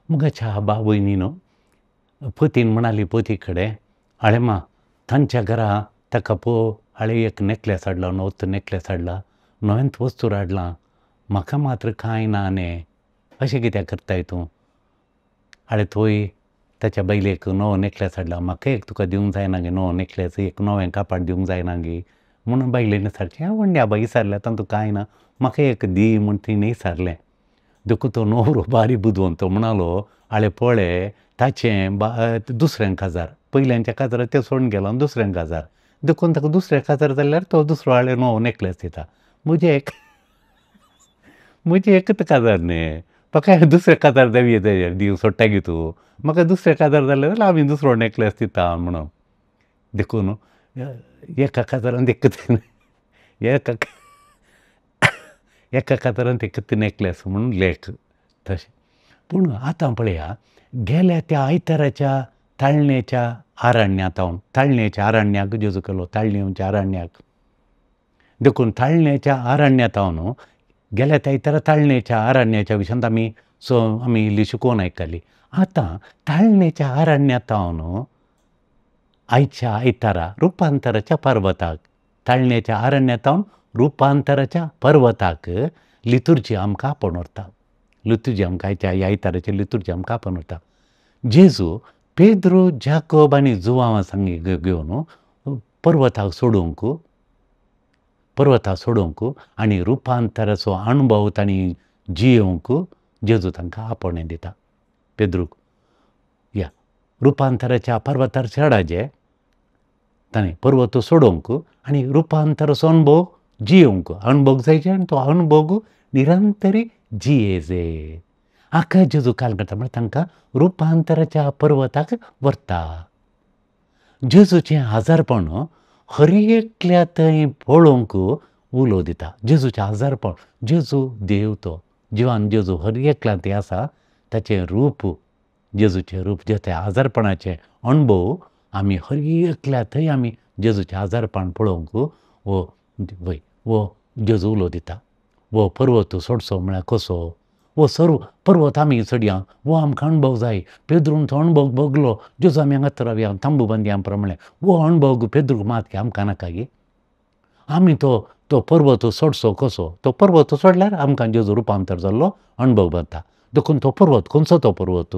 मुगाच्या बाबयनी न्हू पतीन म्हणाली पती कडेन, हाळे मा तांच्या घरा ताका पो हाळे एक नेकलेस हाडला, नवोच नेकलेस हाडला, नवेंच वस्तूर हाडलां, म्हाका मात्र कांय ना न्हे, अशें कित्याक करताय तूं? हाळे थंय ताच्या बायलेक नवो नेकलेस हाडला, म्हाका एक तुका दिवंक जायना गे नवो नेकलेस, एक नवें कापाट दिवंक जायना गे म्हणून बायलेन विचारचें. व्हडल्या बाई विचारलें तातूंत कांय ना, म्हाका एक दी म्हूण तिणें विचारलें. देखून तो न्हवरो बारी बुदवंत, तो म्हणालो, हाळे पळय ताचें दुसरें काजार, पयल्यांच्या काजाराक तें सोडून गेलो दुसरें काजार, देखून ताका दुसरें काजार जाल्यार तो दुसरो हाळे नवो नेकलेस दिता. म्हजें एक म्हजें एकच काजार न्ही, म्हाका दुसरें काजार जावये दिवं सोडटा गे तूं, म्हाका दुसरें काजार जालें जाल्यार आमी दुसरो नेकलेस दिता म्हणून. देखून एका काजारांत एकच एका एका काजारांत एकच नेकलेस म्हणून लेख तशें. पूण आतां पळया गेल्या त्या आयताराच्या ताळणेच्या आरण्यांत हांव ताळणेच्या आरण्याक जेजू केलो, ताळणेच्या आरण्याक. देखून ताळणेच्या आरण्यांत हांव न्हू गेल्या त्या आयतारा ताळणेच्या आरण्याच्या विशयांत आमी सो आमी इल्ली शिकोवन आयकली. आतां ताळणेच्या आरण्यांत हांव न्हू आयच्या आयतारा रुपांतराच्या पर्वताक, ताळणेच्या आरण्यांत हांव रुपांतराच्या पर्वताक लितुर्जी आमकां आपोवन व्हरता. लितुर्जी आमकां आयच्या आयताराची लितुर्जी आमकां आपोवन व्हरता. जेजू पेद्रू, जाकोब आनी जुवांवा सांगी घेवन पर्वताक सोडूंक, पर्वताक सोडूंक आनी रुपांतराचो अणभव तांणी जियोवंक जेजू तांकां आपोवणें दिता. पेद्रूक या रुपांतराच्या पर्वतार चडाजे ताणें पर्वत सोडोवंक आनी रुपांतराचो अणभव जियोवंक, अणभव जायचे आनी तो अणभव निरंतरी जियेजे. हाका जेजू काल करता म्हळ्यार तांकां रुपांतराच्या पर्वताक व्हरता. जेजूचें आजारपण हर एकल्या थंय पळोवंक उलो दिता. जेजूचें आजारपण, जेजू देव, तो जिवान जेजू हर एकल्या थंय आसा, ताचें रूप, जेजूचें रूप, जें आजारपणाचें अणभव आमी हर एकल्या थंय आमी जेजूचें आजारपण पळोवंक वो वय वो जेजू उलो दिता. वो पर्वत सोडचो म्हळ्यार कसो, वो सर्व पर्वत आमी चडया, वो आमकां अणभव जाय. पेद्रून तो अणभव भोगलो, जेजू आमी हांगाच रावया, तांबू बांदया प्रमाणे वो अणभव पेद्रूक मात की आमकां नाका गी. आमी तो तो पर्वत सोडचो कसो, तो पर्वत सोडल्यार आमकां जेजू रुपांतर जाल्लो अणभव जाता. देखून तो पर्वत खंयचो, तो पर्वत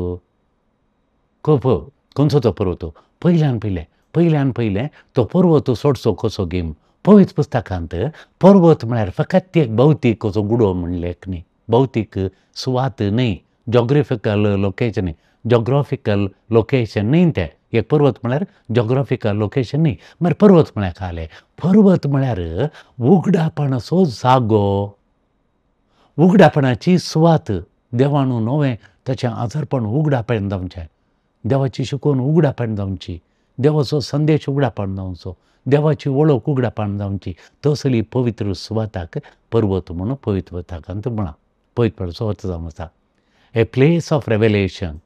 खंयचो, तो पर्वत पयल्यान पयलें, पयल्यान पयलें तो पर्वत सोडचो कसो गेम. पवित्र पुस्तकांत पर्वत म्हळ्यार फकत एक भौतीक कसो गुडो म्हण लेख न्ही, भौतीक सुवात न्हय, जॉग्राफिकल लोकेशन न्हय, जॉग्राफिकल लोकेशन न्हय तें. एक पर्वत म्हळ्यार जॉग्राफिकल लोकेशन न्हय. मागीर पर्वत म्हळ्यार कालें, पर्वत म्हळ्यार उगडापणाचो जागो, उगडापणाची सुवात. देवान नवें ताचें आजारपण उगडापण जावचें, देवाची शिकवण उगडापण जावची, देवाचो संदेश उगडापण जावचो, देवाची वळख उगडापण जावची. तसली पवित्र सुवाताक पर्वत म्हणून पवित्र पुस्तकांत म्हळां. पवित्रपणाचो अर्थ जावन आसा ए प्लेस ऑफ रेवलेशन.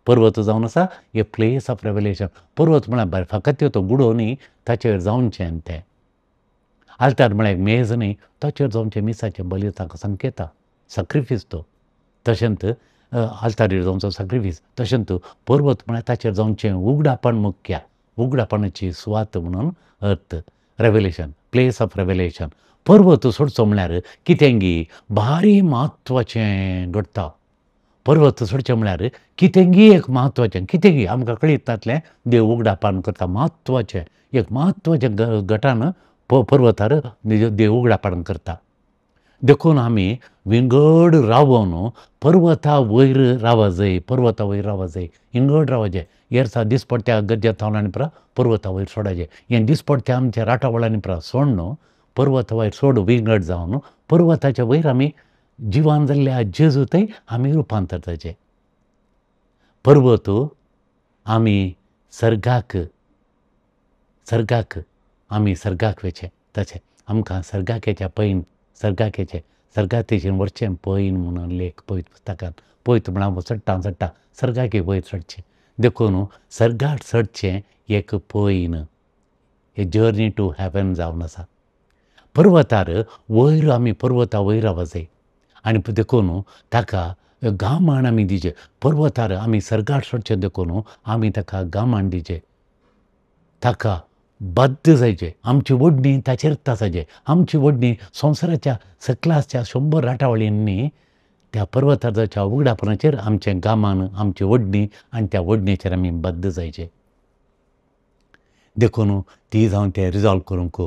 पर्वत जावन आसा ए प्लेस ऑफ रेवलेशन. पर्वत म्हळ्यार बरें फकत तो गुडो न्ही, ताचेर जावचें तें. आल्तार म्हळ्यार एक मेज न्ही, ताचेर जावचें मिसाचें बली ताका संकेता, सॅक्रिफीस तो. तशेंच आल्तारीर जावचो सॅक्रिफीस, तशेंच पर्वत म्हळ्यार ताचेर जावचें उगडापण मुख्य, उगडापणाची सुवात म्हणून अर्थ. Revelation, place of revelation. पर्वत सोडचो म्हळ्यार कितें गी भारी म्हत्वाचें घडटा. पर्वत सोडचें म्हळ्यार कितें गी एक म्हत्वाचें, कितें गी आमकां कळीत नातलें देव उगडापण करता. म्हत्वाचें एक म्हत्वाचें घटान पर्वतार देव उगडापण करता. देखून आमी विंगड रावन पर्वता वयर रावा जाय, पर्वता वयर रावा जाय, विंगड रावा जाय. येरसा दिसपडट्या गरजे थावनांनी परा पर्वता वयर सोडाजे, हें दिसपडट्या आमच्या राटावळांनी परा सोडून पर्वता वयर सोड विंगड जावन पर्वताच्या वयर आमी जिवान जाल्ल्या जेजू थंय आमी रुपांतर जाचें. पर्वत आमी सर्गाक, सर्गाक आमी सर्गाक वचें, तशें आमकां सर्गाक येच्या पैन, सर्गाक येचें, सर्गाक तेजेन व्हरचें पैन म्हणून लेख पवित्र पुस्तकांत. पवित्र म्हळ्यार चडटा चडटा सर्गाक वयर चडचें. देखून सर्गाक चडचें एक पैन, ए जर्नी टू हेवन जावन आसा. पर्वतार वयर आमी पर्वता वयर रावा जाय आनी देखून ताका गामान आमी दिजे. पर्वतार आमी सर्गार सोडचें देखून आमी ताका गामान दिजे, ताका बद्द जायचे. आमची ओडणी ताचेर आसाचे. आमची ओडणी संवसाराच्या सकलाच्या 100 राटावळींनी त्या पर्वतार जावच्या उगडापणाचेर आमचें गामान, आमची ओडणी आनी त्या ओडणेचेर आमी बद्द जायचे. देखून ती जावन तें रिजॉल्व करूंक,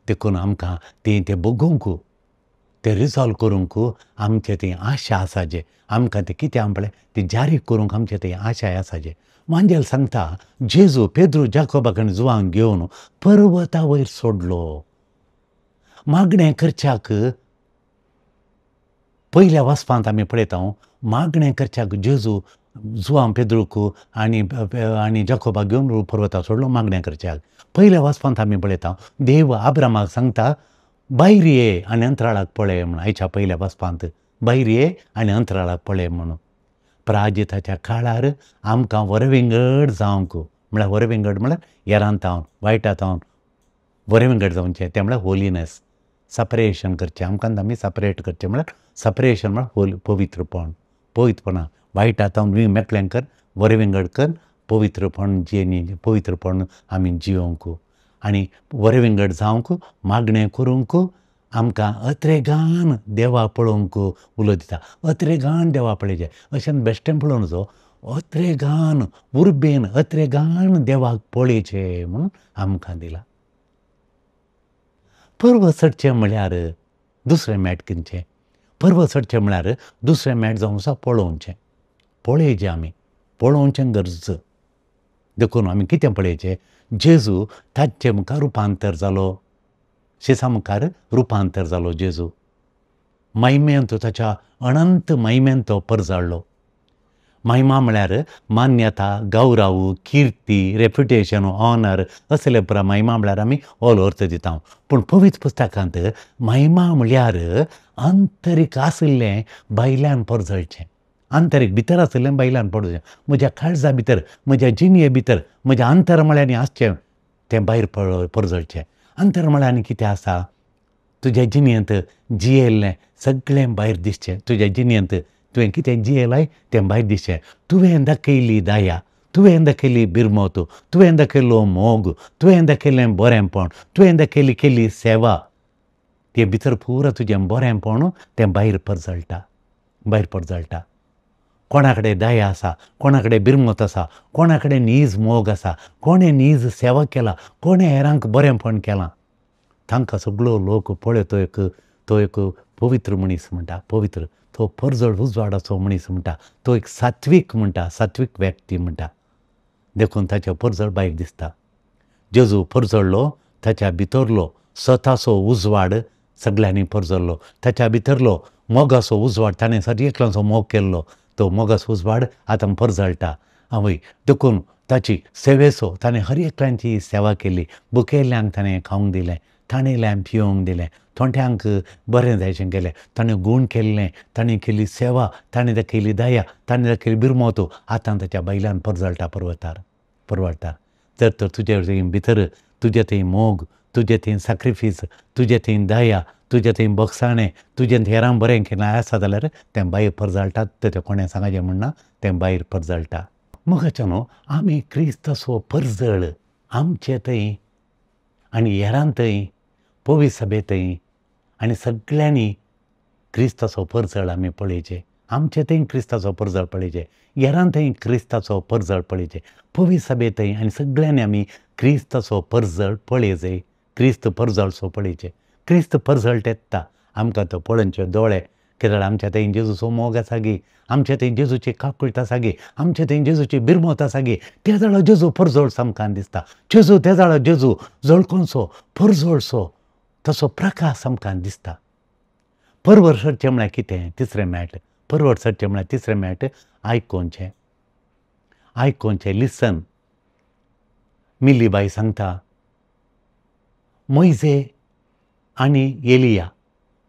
देखून आमकां ती तें बगोवंक, तें रिजॉल्व करूंक आमचें ती आशा आसाचे. आमकां तें कितें आमपळें तें जारी करूंक आमचें ती आशा आसाचे. मांजेल सांगता जेजू पेद्रू जाकोबाक आनी जुवांक घेवन पर्वता वयर सोडलो. मागणें करच्याक पयल्या वाचपांत आमी पळयता, मागणें करच्याक जेजू जुवां पेद्रूक आनी आनी जाकोबाक घेवन पर्वतार सोडलो मागणें करच्याक. पयल्या वाचपांत आमी पळयता देव आब्रामाक सांगता भायर ये आनी अंतराळाक पळय म्हणून. आयच्या पयल्या वाचपांत भायर ये आनी अंतराळाक पळय म्हणून. पराजिताच्या काळार आमकां वरविंगड जावंक, म्हळ्यार वरविंगड म्हळ्यार येरांत वायटांत वरविंगड जावचें, तें म्हळ्यार होलीनेस, सपरेशन करचें. आमकां आमी सपरेट करचें म्हळ्यार सपरेशन म्हळ्यार होली, पवित्रपण, पवित्रपणां वायटांत मेकळें कर, वरविंगड कर, पवित्रपण जियेनी, पवित्रपण आमी जियोवंक आनी वरविंगड जावंक, मागणें करूंक आमकां अत्रेगान देवा पळोवंक उलो दिता. अत्रेगान देवा पळयचें अशें बेश्टें पळोवंक जो अत्रेगान उर्बेन अत्रेगान देवाक पळयचें म्हणून आमकां दिला. पर्वत चडचें म्हळ्यार दुसरें मॅट कितें? पर्वत चडचें म्हळ्यार दुसरें मॅट जावन आसा पळोवचें. पळयचें आमी, पळोवचें गरज. देखून आमी कितें पळयचें? जेजू ताचे मुखार रुपांतर जालो, शिसा मुखार रुपांतर जालो जेजू. महिमेंत ताच्या अनंत महिमेंत तो परजळ्ळो. महिमा म्हळ्यार मान्यता, गौरव, किर्ती, रेप्युटेशन, ऑनर असले पुरा महिमा म्हळ्यार आमी ऑल अर्थ दिता. पूण पवित्र पुस्तकांत महिमा म्हळ्यार आंतरीक आशिल्लें भायल्यान परजळचें. आंतरीक भितर आशिल्लें भायल्यान परजळचें. म्हज्या काळजा भितर, म्हज्या जिणये भितर, म्हज्या अंतरमळ्यांनी आसचें तें भायर परजळचें. अंतरमळ्यांनी कितें आसा? तुज्या जिणयेंत जियेल्लें सगळें भायर दिसचें. तुज्या जिणयेंत तुवें कितें जियेलाय तें भायर दिसचें. तुवें दाखयली दया, तुवें दाखयली बिरमोत, तुवें दाखयलो मोग, तुवें दाखयलें बरेंपण, तुवें दाखयली केली सेवा, तें भितर पुरो तुजें बरेंपण तें भायर परजळटा, भायर परजळटा. कोणा कडेन दया आसा, कोणा कडेन बिरमोत आसा, कोणा कडेन नीज मोग आसा, कोणें नीज सेवा केला, कोणें हेरांक बरेंपण केलां, तांकां सगळो लोक पळय तो एक, तो एक पवित्र मनीस म्हणटा, पवित्र, तो परजळ उजवाडाचो मनीस म्हणटा, तो एक सात्वीक म्हणटा, सात्वीक व्यक्ती म्हणटा. देखून ताचें परजळ भायर दिसता. जेजू परजळ्ळो, ताच्या भितरलो स्वताचो उजवाड सगळ्यांनी परजळ्ळो. ताच्या भितरलो मोगाचो उजवाड, ताणें सर एकल्याचो मोग केल्लो, तो मोगाचो उजवाड आतां परजळटा. आवय, देखून ताची सेवेचो ताणें हर एकल्यांची सेवा केली. भुकेल्ल्यांक ताणें खावंक दिलें, ताणेल्यांक पिवंक दिलें, थोंट्यांक बरें जायचें केलें, ताणें गूण केल्लें, ताणें केली सेवा, ताणें दाखयली दया, ताणें दाखयली बिरमोत. आतां ताच्या भायल्यान परजळटा पर्वतार, परवडटा. जर तर तुजे भितर तुजे थंय मोग, तुजे थंय साक्रिफीस, तुजे थंय दया, तुजे थंय बगसाणें, तुजें हेरांक बरें केलें आसा जाल्यार तें भायर परजळटा. तें कोणें सांगाचें म्हणना, तें भायर परजळटा. मोगाच्या न्हू, आमी क्रिस्ताचो परजळ आमचे थंय आनी हेरां थंय, पवित्र सभे थंय आनी सगळ्यांनी क्रिस्ताचो परजळ आमी पळयचें. आमचे थंय क्रिस्ताचो परजळ पळयचें, हेरां थंय क्रिस्ताचो परजळ पळयचें, पवित्र सभे थंय आनी सगळ्यांनी आमी क्रिस्ताचो परजळ पळयचें, क्रिस्त परजळचो पळयचें. क्रिस्त परजळ येता आमकां तो पळोवचे दोळे, कित्याक आमच्या थंय जेजूचो मोग आसा गी, आमच्या थंय जेजूची काकूळट आसा गी, आमच्या थंय जेजूची बिरमोत आसा गी, त्या जाळो जेजू परजळचो आमकां दिसता. जेजू त्या जाळो जेजू जळकोनसो परजळचो तसो प्रकाश आमकां दिसता. परवर सरचें म्हळ्यार कितें? तिसरें मॅट. परवर सरचें म्हळ्यार तिसरें मॅट आयकोवचें, आयकोवचें, लिसन. मिलीबाई सांगता मोयजे आनी एलिया,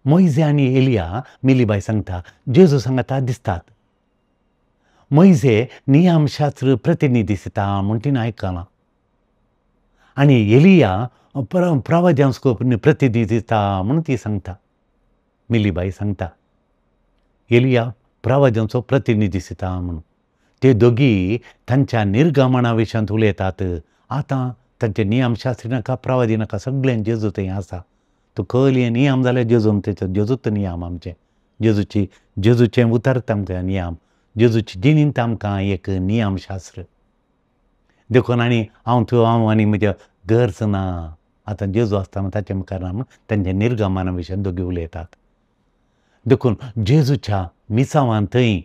मोयजे आनी एलिया मिलीबाई सांगता जेजू सांगता दिसतात. मोयजे नियमशास्त्र प्रतिनिधी दिसता म्हूण तिणें आयकलां आनी एलिया प्रवाद्यांचो प्रतिनिधी दिसता म्हणून ती सांगता. मिलीबाई सांगता एलिया प्रवाद्यांचो प्रतिनिधी दिसता म्हणून. ते दोगी तांच्या निर्गमना विशयांत उलयतात. आतां तांचे नियमशास्त्री नाका, प्रवादी नाका, सगळ्यां जेजू थंय आसा. तूं कळ्ळी नियम जाल्यार जेजू तेचो जेजूच नियम आमचें, जेजूची जेजूचें उतर आमकां नियम, जेजूची जिणेंत आमकां एक नियमशास्त्र. देखून आनी हांव तूं हांव आनी म्हज्या गरज ना, आतां जेजू आसतना ताचे मुखार ना म्हूण तांच्या निर्गमना विशयांत दोगी उलयतात. देखून जेजूच्या मिसांवान थंय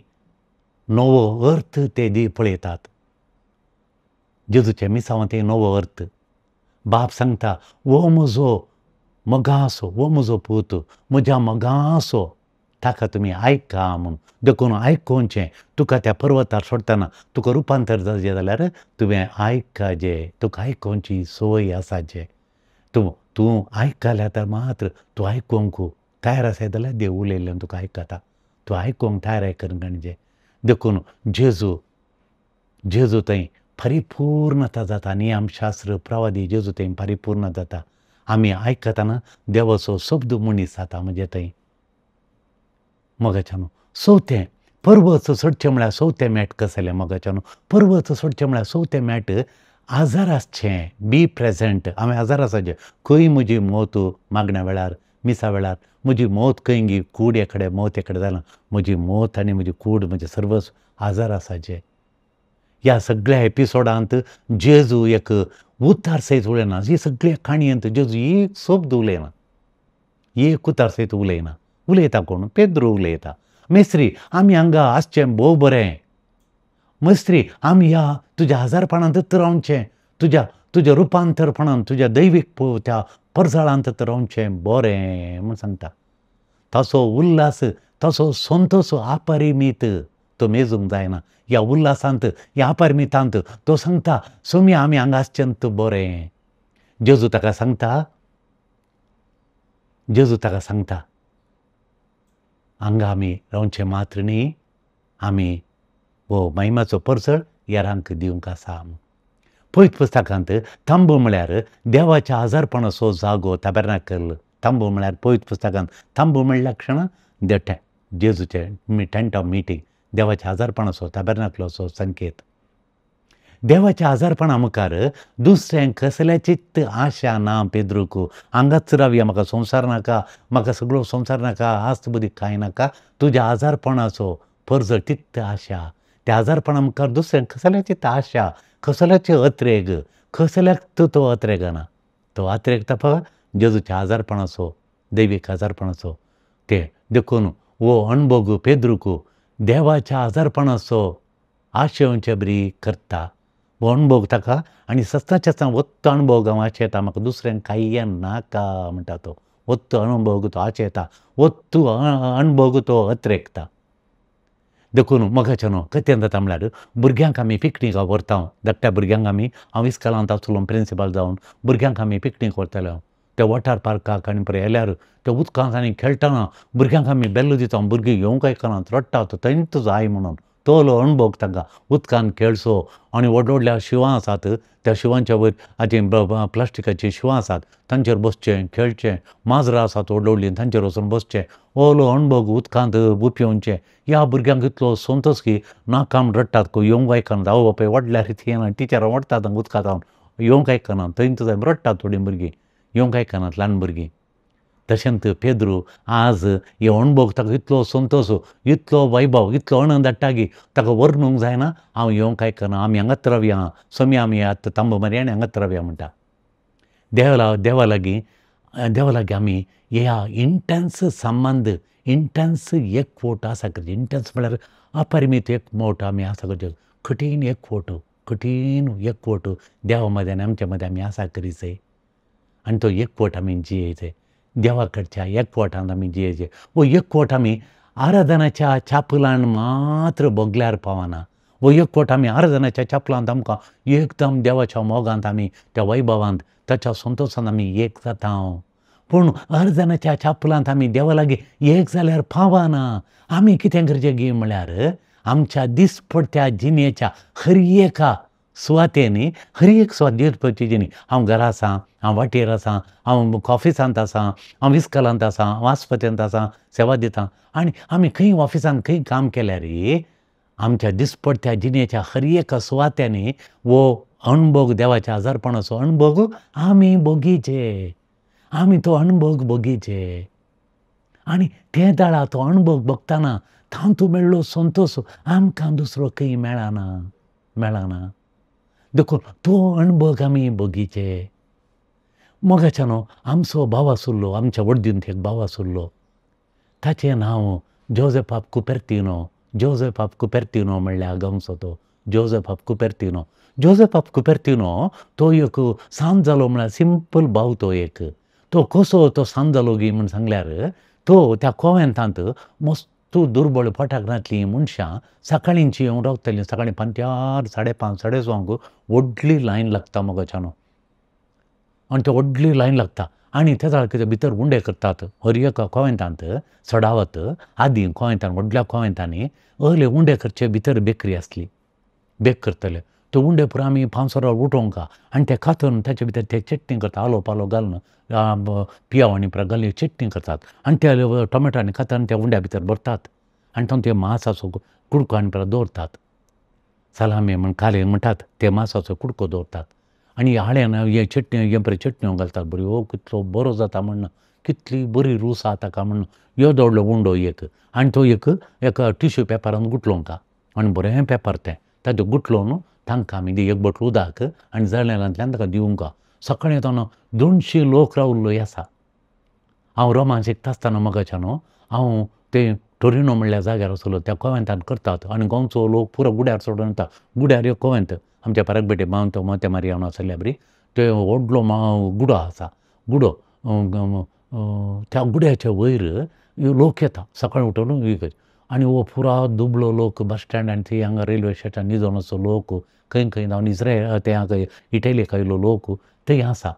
नवो अर्थ ते दी पळयतात. जेजूच्या मिसांवान थंय नवो अर्थ. बाप सांगता, हो म्हजो मोगासो, हो म्हजो पूत, म्हज्या मोगासो, ताका तुमी आयका म्हूण. देखून आयकोवचें, तुका त्या पर्वतार सोडटना तुका रुपांतर जावचें जाल्यार तुवें आयकाजे, तुका आयकोवची संवय आसाचे. तूं तूं आयकल्यार तर मात्र तूं आयकोंक तयार आसाय जाल्यार देव उलयल्ल्यान तुका आयकता. तूं आयकोंक तयार करून गणजे. देखून जेजू जेजू थंय परिपूर्णता जाता. नियमशास्त्र प्रवादी जेजू थंय परिपूर्ण जाता. आमी आयकतना देवाचो शब्द मनीस जाता म्हणजे थंय मोगाच्यानो. चवथें पर्वत सोडचें म्हळ्यार चवथें मेट कसलें मोगाच्यानो? पर्वत सोडचें म्हळ्यार चवथें मेट आजार आसचें, बी प्रेजेंट. हांवें आजार आसाचें, खंय म्हजी मौत मागण्या वेळार, मिसा वेळार म्हजी मौत खंय गी कूड एकडे मौत एकडे जालां, म्हजी मौत आनी म्हजी कूड म्हजें सर्वस्व आजार आसाचें. ह्या सगळ्या एपिसोडांत जेजू एक उतार सयत उलयना. ही सगळ्या काणयेंत जेजू एक शब्द उलयना, एक उतार सयत उलयना. उलयता कोण? पेद्रू उलयता. मेस्त्री आमी हांगा आसचें भोव बरें, मेस्त्री आमी ह्या तुज्या आजारपणांतच रावचें, तुज्या तुज्या रुपांतरपणान, तुज्या दैवीक त्या परजळांत रावचें बरें म्हूण सांगता. ताचो उल्हास, ताचो संतोश अपरिमीत, तो मेजूंक जायना. ह्या उल्हासांत, ह्या अपरिमितांत तो सांगता, सोम्या आमी हांगा आसचें बरें. जेजू ताका सांगता, जेजू ताका सांगता, हांगा आमी रावचें मात्र न्ही, आमी हो महिमाचो परजळ हेरांक दिवंक आसा. पवित्र पुस्तकांत तांबू म्हळ्यार देवाच्या आजारपणाचो जागो, ताबेर्नाकल. तांबू म्हळ्यार पवित्र पुस्तकांत तांबू म्हणल्या क्षणा जेजूचें टेंट ऑफ मिटींग, देवाच्या आजारपणाचो ताबेर्नाकलाचो संकेत. देवाच्या आजारपणा मुखार दुसऱ्यांक कसल्याचीच आशा ना पेद्रूक. हांगाच रावया, म्हाका संवसार नाका, म्हाका सगळो संवसार नाका, आस्त बुद्दी कांय नाका, तुज्या आजारपणाचो परजळ तित आशा. त्या आजारपणा मुखार दुसऱ्यांक कसल्याचीच आशा, कसल्याचे अत्रेग, कसल्याक तो अत्रेगना. तो अत्रेगता फकत जेजूच्या आजारपणाचो, दैवीक आजारपणाचो. ते देखून हो अणभोग पेद्रूक देवाच्या आजारपणाचो आशेवचे बरी करता. हो अणभोग ताका आनी सस्ताच्या वत्तो अणभोग हांव आशेता, म्हाका दुसऱ्यांक कांय नाका म्हणटा तो. वत्तो अणभोग तो आशेता, वत्तू अणभोग तो अत्रेगता. देखून मोगाच्यानो कथेन जाता म्हळ्यार भुरग्यांक आमी पिकनिकाक व्हरता. धाकट्या भुरग्यांक आमी, हांव इस्कॉलांत आसलो प्रिंसिपल जावन, भुरग्यांक आमी पिकनीक व्हरताले. हांव त्या वॉटर पार्काक आनी पळय येल्यार त्या उदकांत आनी खेळटना भुरग्यांक आमी बेल्ल दिता. भुरगीं येवंक आयकनात, रडटात, थंयच जाय म्हणून. तोलो अणभोग तांकां उदकान खेळचो. आनी व्हड व्हडल्या शिंवां आसात, त्या शिंवांच्या वयर हाजी प्लास्टिकाचीं शिंवां आसात, तांचेर बसचें, खेळचें. माजरां आसात व्हड व्हडलीं, तांचेर वचून बसचें. ओलो अणभोग उदकांत उपेवचें. ह्या भुरग्यांक इतलो संतोश की नाका म्हूण रडटात, येवंक आयकनात. आवय बापूय व्हडल्यार ती येना, टिचरां व्हडटात उदकांत हांव येवंक आयकना, थंयच जाय रडटात थोडीं भुरगीं, येवंक आयकनात ल्हान भुरगीं. तशेंच पेद्रू आज हे अणभोग ताका इतलो संतोश, इतलो वैभव, इतलो आनंद हाडटा की ताका वर्णूंक जायना. हांव येवंक आयकना, आमी हांगाच रावया, सोम्या आमी आतां तांबो मारया आनी हांगाच रावया म्हणटा. देवा लागीं, देवा लागीं आमी ह्या इंटन्स संबंद, इंटन्स एकवट आसा करचें. इंटन्स म्हळ्यार अपरिमीत एकवट आमी आसा करचें, कठीण एकवट, कठीण एकवट देवा मदें आनी आमच्या मदें आमी आसा करीचें. आनी तो एकवट आमी जियेचें, देवा कडच्या एकवटान आमी जियेचें. वो एकवट आमी आराधनाच्या चापलान मात्र भोगल्यार पावना. वो एकवट आमी आराधनाच्या चापलांत आमकां एकदम देवाच्या मोगांत आमी त्या वैभवांत ताच्या संतोशांत आमी एक जाता. पूण आराधनाच्या चापलांत आमी देवा लागीं एक जाल्यार पावना. आमी कितें करचें गी म्हळ्यार आमच्या दिसपडट्या जिणेच्या हर एका सुवातेनी हर एक सुवात दिवपाची जिणी. हांव घरा आसा, हांव वाटेर आसा, हांव ऑफिसांत आसा, हांव इस्कॉलांत आसा, हांव आस्पत्यांत आसा, सेवा दिता. आनी आमी खंय ऑफिसांत खंय काम केल्यार आमच्या दिसपडट्या जिणेच्या हर एका सुवात्यांनी हो अणभोग, देवाच्या आजारपणाचो अणभोग आमी भोगीचे, आमी तो अणभोग भोगीचे. आनी ते दाळा तो अणभोग भोगतना तातूंत मेळ्ळो संतोश आमकां दुसरो खंय मेळना, मेळना. देखून तो अणभोग आमी भोगीचे. मोगाच्यानो आमचो भाव आशिल्लो, आमच्या वडदींत एक भाव आशिल्लो, ताचें नांव जोजफ ऑफ कुपेर्तिनो. जोजफ ऑफ कुपेर्तिनो म्हणल्यार गांवचो तो जोजफ ऑफ कुपेर्तिनो. जोजफ ऑफ कुपेर्तिनो तो एक सांत जालो म्हळ्यार सिंपल भाव तो एक. तो कसो तो सांत जालो गी म्हूण सांगल्यार तो त्या कोवेंतांत मस्त दुर्बळ पोटाक नासलीं मनशां सकाळींची येवन रावतालीं. सकाळीं पांत्यार 5:30 6:30 व्हडली लायन लागता मोगाच्यानो. आनी ते व्हडली लायन लागता आनी ते जाल्यार भितर उंडे करतात हर एका कोवेंतांत चडावत आदीं कोवेंतान व्हडल्या कोवेंतांनी अहले उंडे करचे भितर बेकरी आसली, बेक करतले ते उंडे पुरो आमी 5 वरां उठोवंक आनी ते कातरून ताचे भितर ते चटणी करता, आलो पालो घालून पियाव आनी पुरो घालून चटणी करतात आनी ते टोमॅटो आनी कातरून त्या उंड्या भितर भरतात आनी तातूंत ते मासाचो कुडको आनी पुरो दवरतात. सलामी म्हण काले म्हणटात ते मासाचो कुडको दवरतात आनी आळ्यान हे चटणी हे बरे चटण्यो घालतात बऱ्यो, कितलो बरो जाता म्हण, कितली बरी रूच आसा ताका म्हण. ह्यो दवरलो उंडो एक आनी तो एक एका टिश्यू पेपरान गुटलोवंक आनी बरें पेपर तें ताजें गुटलोवन तांकां आमी एक बोटल उदक आनी जनेलांतल्यान ताका दिवंक. सकाळीं येतना 200 लोक रावल्लो आसा. हांव रोमान शिकता आसतना मोगाच्या न्हू हांव ते टोरिनो म्हणल्या जाग्यार आसलो, त्या कोवेंतान करतात आनी गोंयचो लोक पुरो गुड्यार सोडून येता. गुड्यार एक कोवेंत आमच्या पारकबेटे मावंत मोते मारियानो आसल्या बरी ते व्हडलो गुडो आसा, गुडो त्या गुड्याच्या वयर लोक येता सकाळीं उठून. आनी हो पुरा दुबळो लोक बस स्टँड आनी थंय हांगा रेल्वे स्टेशन निजोन आसचो लोक खंय खंय जावन इस्रायल ते हांगा इटलीक आयिल्लो लोक थंय आसा.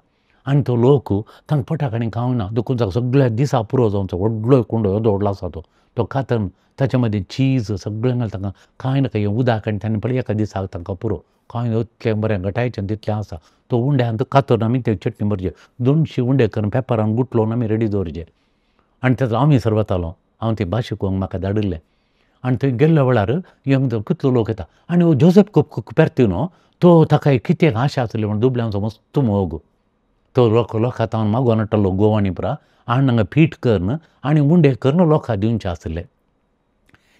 आनी तो लोक तांकां पोटाक आनी खावना देखून ताका सगळ्या दिसा पुरो जावचो व्हडलो कुंडो येदो व्हडलो आसा तो, तो कातन ताचे मदीं चीज सगळें घालता, तांकां कांय नाका हें उदक आनी तांणी पळय एका दिसाक तांकां पुरो कांय इतलें बरें घटायचें तितलें आसा. तो उंड्यांत कातरून आमी ते चटणी भरचे, 200 उंडे करून पेपरान गुटलोवन आमी रेडी दवरचे. आनी ताचो आमी सरवतालो, हांव ती भास शिकोवंक म्हाका धाडिल्लें. आनी थंय गेल्ल्या वेळार कितलो लोक येता. आनी हो जोजफ कुपेर्तिनो तो ताका कितें आशा आसली म्हण दुबल्यांचो मस्त मोग, तो लोक लोकां तावन मागोवन हाडटालो गोवा आनी पुरा आनी हांगा पीठ करून आनी उंडे करून लोकां दिवचे आसले,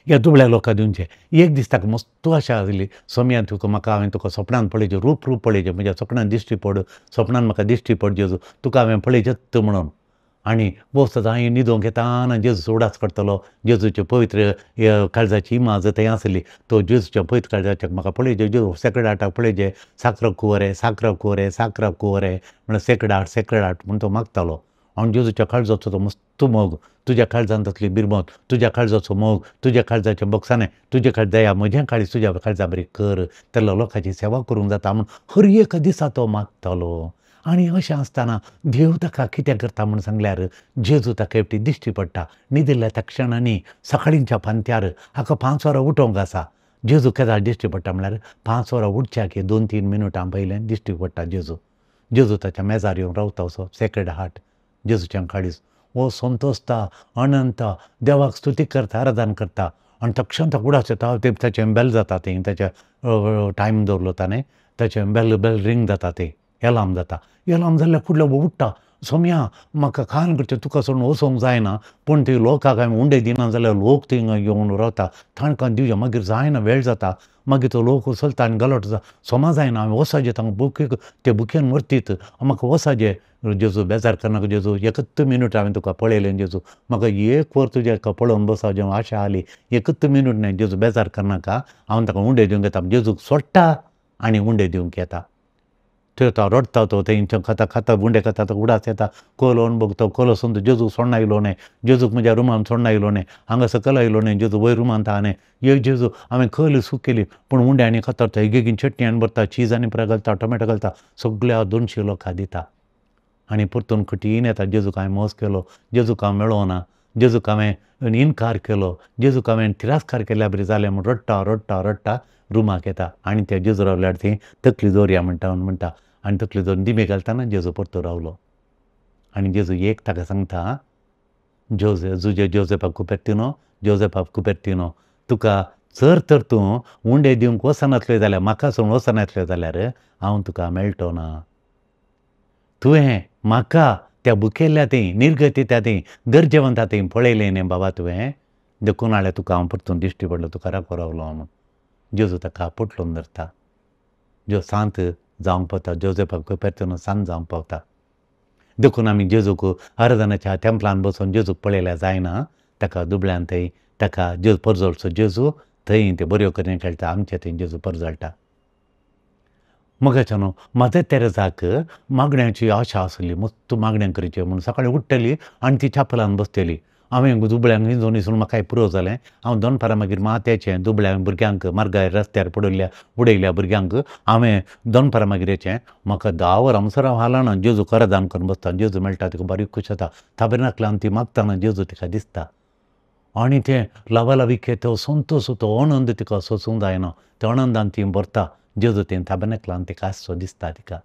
ह्या दुबळ्या लोकां दिवचे. एक दीस ताका मस्त आशा आसली, सोम्या तुका म्हाका हांवें तुका सपनान पळयचें, रूप रूप पळयचें, म्हज्या सपनान दिश्टी पड, सपनान म्हाका दिश्टी पड जेजू, तुका हांवें पळयचेंच म्हणून. आनी बस हांवें न्हिदोंक येताना जेजू उडास काडटलो, जेजूचे पवित्र काळजाची इमाज थंय आसली, तो जेजूच्या पवित्र काळजाच्या म्हाका पळयचें, जेजू सेक्रेड हार्टाक पळयचें, साक्र कुवरे साक्र कुवरे साक्र कुवरे म्हणल्यार सेक्रेड हार्ट सेक्रेड हार्ट म्हूण तो मागतालो. आनी जेजूच्या काळजाचो तो मस्त मोग, तुज्या काळजांत आसली बिरमत, तुज्या काळजाचो मोग, तुज्या काळजाचें बोगसाणें, तुज्या काळ दया म्हजें काळीज तुज्या काळजा बरी कर, तेन्ना लोकांची सेवा करूंक जाता म्हूण हर एक दिसा तो मागतालो. आनी अशें आसतना देव ताका कितें करता म्हूण सांगल्यार जेजू ताका एकटी दिश्टी पडटा न्हिदिल्ल्या त्या क्षणांनी सकाळींच्या पांत्यार. हाका 5 वरां उठोवंक आसा. जेजू केदाळ दिश्टी पडटा म्हळ्यार 5 वरां उठच्याक 2-3 मिनटां पयलें दिश्टी पडटा जेजू. जेजू ताच्या मेजार येवन रावता असो सेक्रेड हार्ट जेजूच्या काळीज. हो संतोषता अनंत देवाक स्तुती करता, आराधन करता. आनी तक्षण ताका उडास येता, ते ताचें बेल जाता, तें ताच्या टायम दवरलो ताणें, ताचें बेल बेल रिंग जाता, तें एलार्म जाता. एलार्म जाल्यार फुडलो उठ्ठा, सोम्या म्हाका कान करचें तुका सोडून वचोंक जायना, पूण ते लोकांक हांवें उंडे दिना जाल्यार लोक थिंगा येवन रावता, तांकां दिवया मागीर जायना वेळ जाता, मागीर तो लोक चलता आनी गलट जाता, सोमा जायना हांवें वचपाचें तांकां बुकेक ते बुकेन व्हरतीत, म्हाका वचपाचें. जेजू बेजार करनाका जेजू, एकच मिनट हांवें तुका पळयलें जेजू, म्हाका एक वर तुजें पळोवन बसपाचें आशा आसली, एकच मिनट न्हय जेजू बेजार करनाका, हांव ताका उंडे दिवंक येता. जेजूक सोडटा आनी उंडे दिवंक येता. थंय तो रडटा, तो थंय खाता खाता उंडे खाता, तो उडास येता, कोलो बघतो, कोलो सोडून जेजूक सोडना आयलो न्हय, जेजूक म्हज्या रुमान सोडना आयलो न्हय, हांगा सकयल आयलो न्हय, जेजू वयर रुमांत आहा न्हय. एक जेजू हांवें खल सूक केली पूण उंडे आनी कातरता, एक चटणी आनी भरता, चीज आनी पुरा घालता, टोमॅटो घालता, सगळ्या 200 लोकां दिता. आनी परतून कठीण येता, जेजूक हांवें मोस केलो, जेजूक हांव मेळोना, जेजूक हांवें इनकार केलो, जेजूक हांवें तिरस्कार केल्या बरी जालें म्हूण रडटा रडटा रडटा. रुमाक येता आनी त्या जेजू रावल्यार ती तकली दवरया म्हणटा म्हणटा आनी तकली दवरून दिमी घालतना जेजू परतो रावलो. आनी जेजू एक ताका सांगता, जुजे जोजेफा कुपेर्तिनो, जोजेफा कुपेर्तिनो, तुका जर तर तूं उंडे दिवंक वचनासले जाल्यार, म्हाका सोडून वचनासले जाल्यार हांव तुका मेळटो ना. तुवें म्हाका त्या भुकेल्ल्या थंय, निर्गतीच्या थंय, गरजेवंता थंय पळयलें न्ही बाबा तुवें, देखून हाडल्यार तुका हांव परतून दिश्टी पडलो, तुका राखो रावलो हांव. जेजू ताका पोटलून धरता. जो सांत जावंक पावता, जोजेफा कुपेर्तिनो सांत जावंक पावता. देखून आमी जेजूक आराधनाच्या तेंपलान बसून जेजूक पळयल्यार जायना, ताका दुबळ्यान थंय ताका जेजू परजळचो, जेजू थंय ते बऱ्यो करून खेळटा, आमचे थंय जेजू परजळटा. मगाच्यान मदर तेरेजाक मागण्याची आशा आसली, मस्त मागण्या करच्यो म्हूण सकाळीं उठ्ठली आनी ती चॅपलान बसतली. हांवें दुबळ्यांक हिंजून हिंजून म्हाका पुरो जालें, हांव दनपारां मागीर माथ्याचें दुबळ्या भुरग्यांक मार्गार रस्त्यार पडिल्ल्या उडयल्ल्या भुरग्यांक हांवें दनपारां मागीर येचें म्हाका 10 वरां म्हणसर हांव हालना, जेजू करादान करून बसता, जेजू मेळटा तिका बारीक खूश जाता. ताबेर्नाकलान ती मागतना जेजू तिका दिसता आनी तें लावालाविके तो संतोश, तो आनंद तिका सोसूंक जायना, त्या आनंदान ती भरता. जेजू तें ताबेर्नाकलान तिका आसचो दिसता तिका.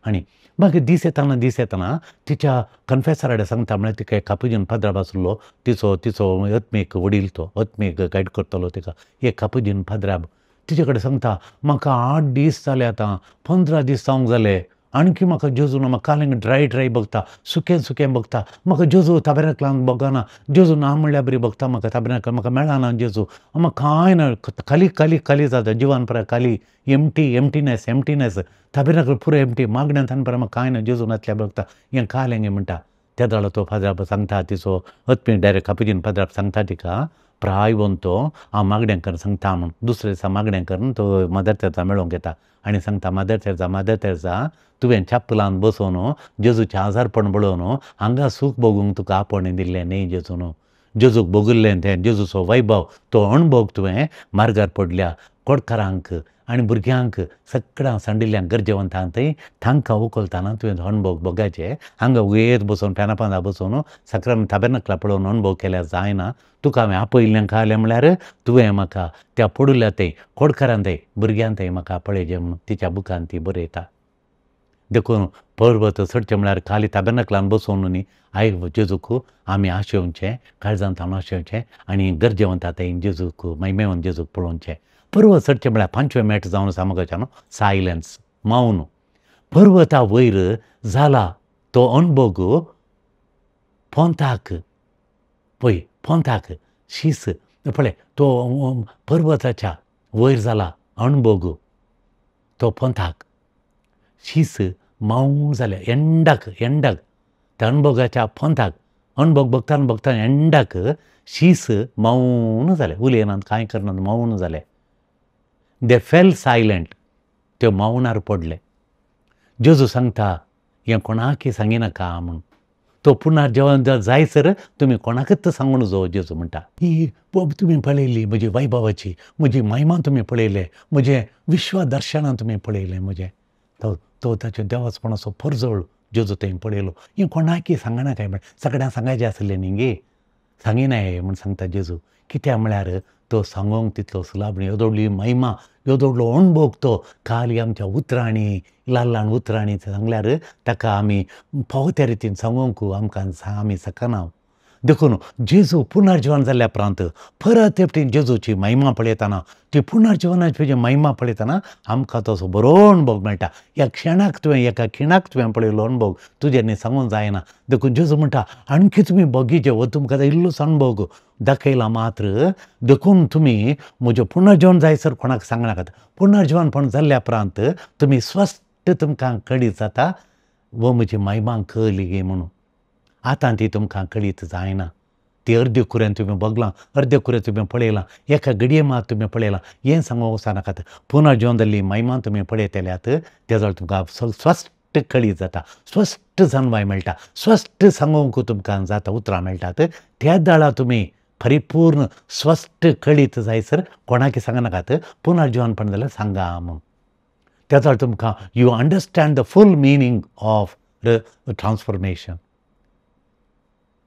आनी मागीर दीस येतना दीस येतना तिच्या कन्फेसरा कडेन सांगता, म्हळ्यार तिका एक कापुजीन पाद्राब आसलो, तिचो तिचो आत्मीक वडील, तो आत्मीक गायड करतलो तिका, एक कापुजीन पाद्राब तिचे कडेन सांगता, म्हाका 8 दीस जाले आतां, 15 दीस जावंक जाले, आणखी म्हाका जेजू ना, म्हाका काल ड्राय ड्राय बघता, सुकें सुकें बघता, म्हाका जेजू ताबेर्नाकलान बघना, जेजू ना म्हणल्यार बरी बघता म्हाका ताबेर्नाकलान, म्हाका मेळना जेजू, म्हाका कांय ना, खाली खाली खाली जाता जिवान परा खाली, एमटी एमटीनेस एमटीनेस, ताबेर्नाकल पुरो एमटी, मागण्यान तान परा म्हाका कांय ना, जेजू नासल्या बघता, हें काल हें म्हणटा. त्या दाडो तो फादराब सांगता, तिचो आत्मीक डायरेक्ट कापुजीन फादराब सांगता तिका, प्राय तो हांव मागणें करून सांगता म्हूण. दुसरे दिसा मागणें करून तो मदर तेरेजा मेळोवंक येता आनी सांगता, मदर तेरेजा, मदर तेरेजा, तुवें चॅपलान बसोवन जेजूचें आजारपण पळोवन हांगा सूख भोगूंक तुका आपोवणें दिल्लें न्ही जेजून, जेजूक भोगिल्लें तें जेजूचो वैभव तो अणभोग तुवें मार्गार पडल्या कोडकारांक आनी भुरग्यांक सगळ्या सांडिल्ल्यांक गरजेवंतांक थंय तांकां उखलतना तुवें अणभोग भोगाचे. हांगा वयर बसून फॅना पांदा बसून साक्रामेंत ताबेर्नाकला पळोवन अणभव केल्यार जायना. तुका हांवें आपयल्लें खालें म्हळ्यार तुवें म्हाका त्या पडुल्ल्या थंय कोडकारां थंय भुरग्यां थंय म्हाका पळयचें म्हूण तिच्या बुकान ती बरयता. देखून पर्वत चडचें म्हळ्यार खाली ताबेर्नाकलान बसून न्ही आयक जेजूक आमी आशेवचें, काळजांत आशेवचें आनी गरजेवंता थंय जेजूक महिमेवन जेजूक पळोवचें. पर्वत चडचें म्हळ्यार 5वें मेट जावन आसा मगाच्यान सायलन्स, मौन. पर्वता वयर जाला तो अणभोग पोंताक, पळय पोंताक शीस पळय, तो पर्वताच्या वयर जाला अणभोग तो पोंताक शीस मौन जालें एंडाक, एंडाक त्या अणभोगाच्या पोंताक अणभोग भोगताना भोगताना एंडाक शीस मौन जालें, उलयनात कांय करनात, मौन जालें. दे फेल सायलंट, त्यो मौनार पडले. जेजू सांगता हें कोणाकय सांगिनाका म्हूण, तो पुनर्जीवन जायसर तुमी कोणाकच सांगून जो जेजू म्हणटा. ही तुमी पळयली म्हजी वैभवाची, म्हजी महिमा तुमी पळयले, म्हजें विश्वदर्शनां तुमी पळयलें, म्हजें तो तो ताचो देवाचपणाचो परजळ जेजू थंय पळयलो. हें कोणाकय सांगना काय म्हण सगळ्यांक सांगायचें आसलें न्ही गे, सांगिनाय म्हूण सांगता जेजू. कित्याक म्हळ्यार तो सांगोंक तितलो सुलाभ न्ही, येदोळली महिमा, येदोळलो अणभोग तो खाली आमच्या उतरांनी, ल्हान ल्हान उतरांनी सांगल्यार ताका आमी फावो त्या रितीन सांगोंक आमकां आमी शकना. देखून जेजू पुनर्जीवन जाल्ल्या उपरांत परत एकटी जेजूची महिमा पळयतना, ती पुनर्जीवनाची महिमा पळयतना आमकां तसो बरो अणभोग मेळटा. ह्या क्षणाक तुवें, एका खिणाक तुवें पळयलो अणभोग तुज्यांनी सांगूंक जायना. देखून जेजू म्हणटा आणखी तुमी बगीचे हो तुमकां इल्लोसो अणभोग दाखयला मात्र, देखून तुमी म्हजें पुनर्जीवन जायसर कोणाक सांगनाकात. पुनर्जीवनपण जाल्ल्या उपरांत तुमी स्वस्थ तुमकां कळीत जाता वो म्हजी महिमा कळ्ळी गे म्हणून. आतां ती तुमकां कळीत जायना, ती अर्दे कुऱ्यान तुमी बगलां, अर्दे कुऱ्यान तुमी पळयलां, एका घडये मात तुमी पळयलां, हें सांगूंक वचनाकात. पुनर्जीवन जाल्ली महिमा तुमी पळयतल्यात ते जाल्यार तुमकां स्वस्थ कळीत जाता, स्वस्थ जाणवाय मेळटा, स्वस्थ सांगूंक तुमकां जाता, उतरां मेळटात. त्या दाळा तुमी परिपूर्ण स्वस्थ कळीत जायसर कोणाकय सांगनाकात, पुनर्जीवनपण जाल्यार सांगा म्हूण. त्या जाल्यार तुमकां you understand the full meaning of the transformation.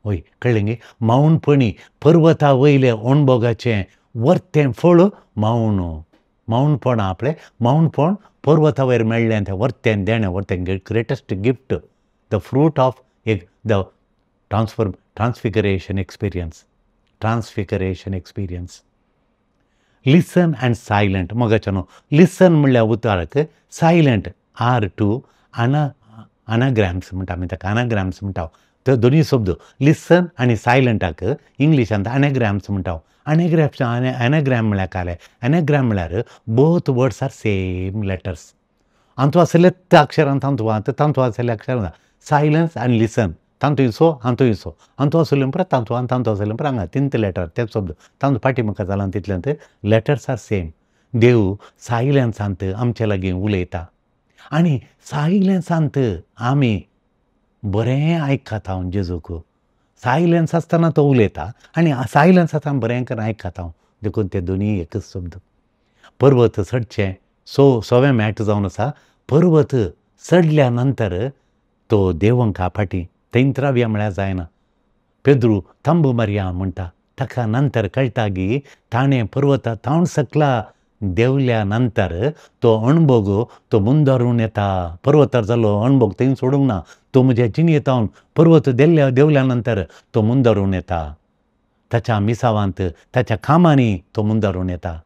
वय कळ्ळें गे. मौनपणी पर्वता वयले अणभोगाचें वर्तें फळ मौन, मौनपण आपलें मौनपण पर्वता वयर मेळ्ळें तें वर्तें देणें वर्तें greatest gift, the fruit of एक the transfiguration experience, transfiguration experience. Listen and silent मोगाच्यानो, लिसन म्हणल्यार उतराक सायलंट आर टू अनाग्राम्स म्हणटा आमी ताका, अनाग्राम्स म्हणटा. ते दोनूय शब्द लिसन आनी सायलंटाक इंग्लिशांत अनाग्राम्स म्हणटा. अनाग्राम्स अनाग्राम म्हळ्यार काय? अनाग्राम म्हळ्यार both words are same letters. हातूंत आसले त्या अक्षरान तांतू तांतू आसले अक्षरान सायलन्स आनी लिसन, तांतू इसो हातूं इसो, हातूं आसले उपरांत तांतू आनी तांतू आसले उपरांत हांगा तीन लेटर तेच शब्द तांतू फाटीं मुखार जालां तितल्यांत लेटर्स are same. देव सायलन्सांत आमचे लागीं उलयता आनी सायलन्सांत आमी बरें आयकता हांव जेजूक. सायलन्स आसतना तो उलयता आनी सायलन्स आसतना बरें करून आयकता हांव, देखून ते दोनूय एकच शब्द. पर्वत चडचें सवें मॅट जावन आसा. पर्वत चडल्या नंतर तो देवंका फाटीं थंयच रावया म्हळ्यार जायना. पेद्रू तांबू मारया म्हणटा, ताका नंतर कळटा की ताणें पर्वता तावन सकला देंवल्या नंतर तो अणभोग तो मुंदारून येता. पर्वतार जालो अणभोग थंय सोडूंक ना, तो म्हज्या जिणेंत पर्वत देंवल्या नंतर तो मुंदारून येता. ताच्या मिसावांत ताच्या कामांनी तो मुंदारून येता.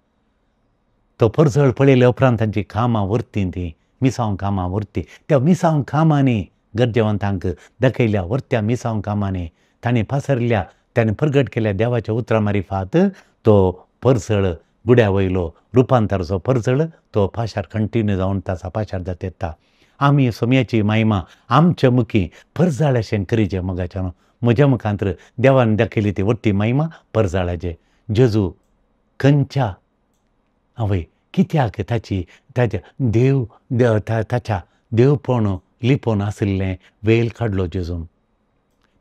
तो परजळ पळयल्या उपरांत तांची कामां वरती, ती मिसांव कामां वरती. त्या मिसांव कामांनी गरजेवंतांक दाखयल्या वरत्या मिसांव कामांनी ताणें पासरल्या, ताणें प्रगट केल्या देवाच्या उतरां मारिफात तो परसळ गुड्या वयलो रुपांतराचो परजळ तो पाशार कंटिन्यू जावन ताचा पाशार जात येता. आमी सोम्याची महिमा आमच्या मुखी परजाळाशें करीचे मोगाच्यान. म्हज्या मुखांत देवान दाखयली ती वट्टी महिमा परजाळाचे. जेजू खंयच्या आवय कित्याक ताची ताच्या देव ताच्या देवपण लिपोवन आशिल्लें वेल काडलो जेजून.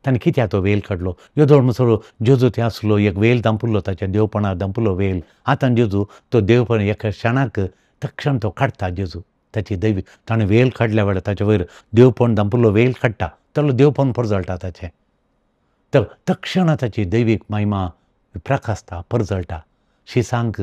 ताणें कित्याक तो वेल काडलो? येदोळ म्हणसर जेजू थंय आसलो, एक वेल दांपुल्लो, ताच्या देवपणाक दांपुल्लो वेल. आतां जेजू तो देवपण एका क्षणाक तक्षण तो काडटा जेजू ताची दैवी. ताणें वेल काडल्या वेळार ताचे वयर देवपण दांपुल्लो वेल काडटा, तालो देवपण परजळटा ताचें. तर तक्षणा ताची दैवीक महिमा प्रकासता, परजळटा. शिसांक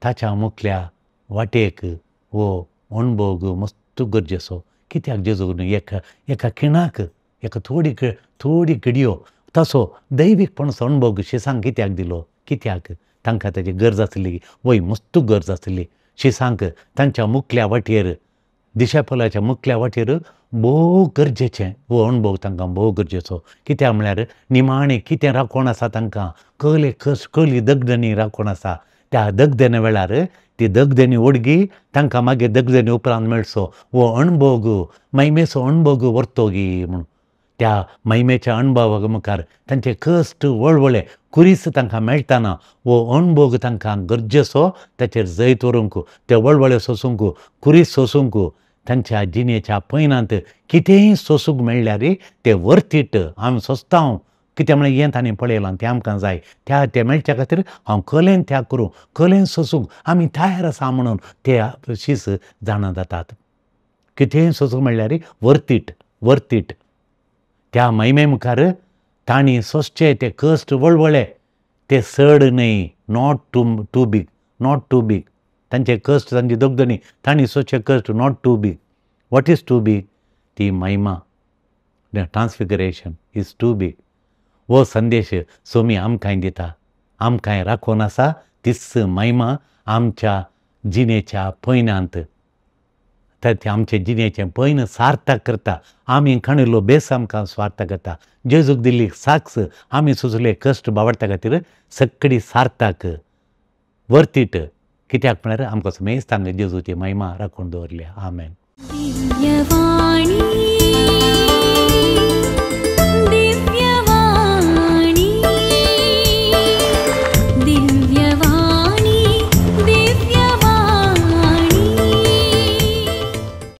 ताच्या मुखल्या वाटेक हो अणभोग मस्त गरजेचो. कित्याक जेजू एका एका खिणाक एका थोडी थोडी घडयो तसो दैवीकपणाचो अणभोग शिसांक कित्याक दिलो? कित्याक तांकां ताची गरज आसली? वय मस्त गरज आसली शिसांक. तांच्या मुखल्या वाटेर, दिशाफलाच्या मुखल्या वाटेर भोव गरजेचें हो अणभव तांकां भोव गरजेचो. कित्याक म्हळ्यार निमाणें कितें राखण आसा तांकां, कले कली दगदणी राखण आसा. त्या दगदणे वेळार ती दगदणी ओडगी तांकां मागीर दगदणी उपरांत मेळचो हो अणभोग, महिमेचो अणभोग व्हरतोगी म्हूण. त्या महिमेच्या अणभवा मुखार तांचे कश्ट वळवळे कुरीस तांकां मेळटाना हो अणभोग तांकां गरजेचो. ताचेर जैत व्हरूंक, ते वळवळे सोसूंक, कुरीस सोसूंक, तांच्या जिणेच्या पयनांत कितेंय सोसूंक मेळ्ळ्यार ते वर्तीट आमी सोंसता. कित्याक म्हळ्यार हें तांणी पळयलां, तें आमकां जाय, त्या तें मेळच्या खातीर हांव कलेन त्याग करूं, कलेन सोसूंक आमी तयार आसा म्हणून ते शीस जाणा जातात. कितेंय सोसूंक मेळ्ळ्यार वर्तीट, वर्तीट. त्या महिमे मुखार तांणी सोंसचे ते कश्ट वळवळे ते चड न्हय, not too big, not too big. तांचे कश्ट, तांची दगदणी, तांणी सोंसचे कश्ट not too big. What is too big? ती महिमा, ट्रान्सफिगरेशन is too big. हो संदेश सोमी आमकांय दिता, आमकांय राखून आसा तीच महिमा आमच्या जिणेच्या पयनांत. तर ते आमचे जिणेचें पयन सार्थक करता. आमी खणिल्लो बेस आमकां स्वार्थक करता. जेजूक दिल्ली साक्ष आमी सोंसले कश्ट बावडता खातीर सगळी सार्थक वर्तीट. कित्याक म्हळ्यार आमकां समेस्त हांगा जेजूची महिमा राखून दवरल्या. आमेन. दिव्यवाणी.